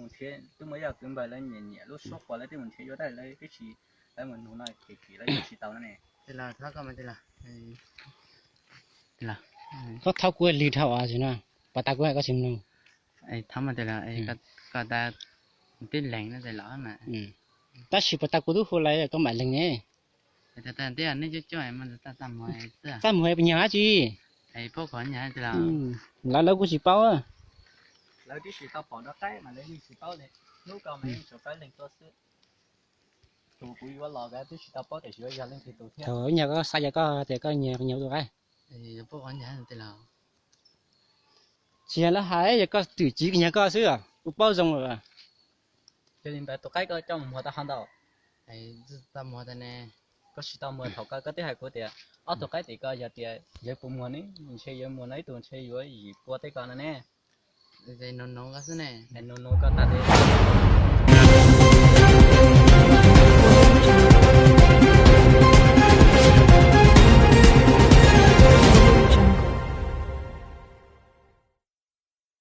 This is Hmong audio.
Mus nrhiav twb muaj ib yam kwv npawg lawv nyiam nyiam lub suab quas lawv twb mus nrhiav yuav tab lawv twb tsis, lawv mus nug no kim kim lawv twb tsis tau no ne. Koj thaub kuv lwg dhau os no, puas tas kuv hais koj tsis mloog. Koj tas, tib leeg no los mas. Tab sis puas tas kuv tub hu lawm koj mam leeg ne. Txaj muag nyag dab tsi? Lawv lawv kuv tsis paub. Lawv twb tsis tau pom rov qab mas lawv yeej tsis paub li. Hnub ko mas yeej tsuas pab leeg tuaj xwb. Tus kuv yuav los twb tsis tau paub tias yuav yog leej twg tus thiab. Thaum nyag koj xav yog koj tias koj nyiag nyiag tus qaib. Tsis yog lawv hais, yog koj twm tsiv nyag koj xwb, kuv paub zoo lawm. Yog li ntawd tus qaib koj coj mus muag tau qhov ntau? Koj tsis tau muag thaum koj, koj twb hais kuv tias ob tug qaib tim ko yog tias yuav puas muag ne, ntshe yuav muag no ib tug ntshe yuav yim pua tej ko no ne. Nug nug koj tas li.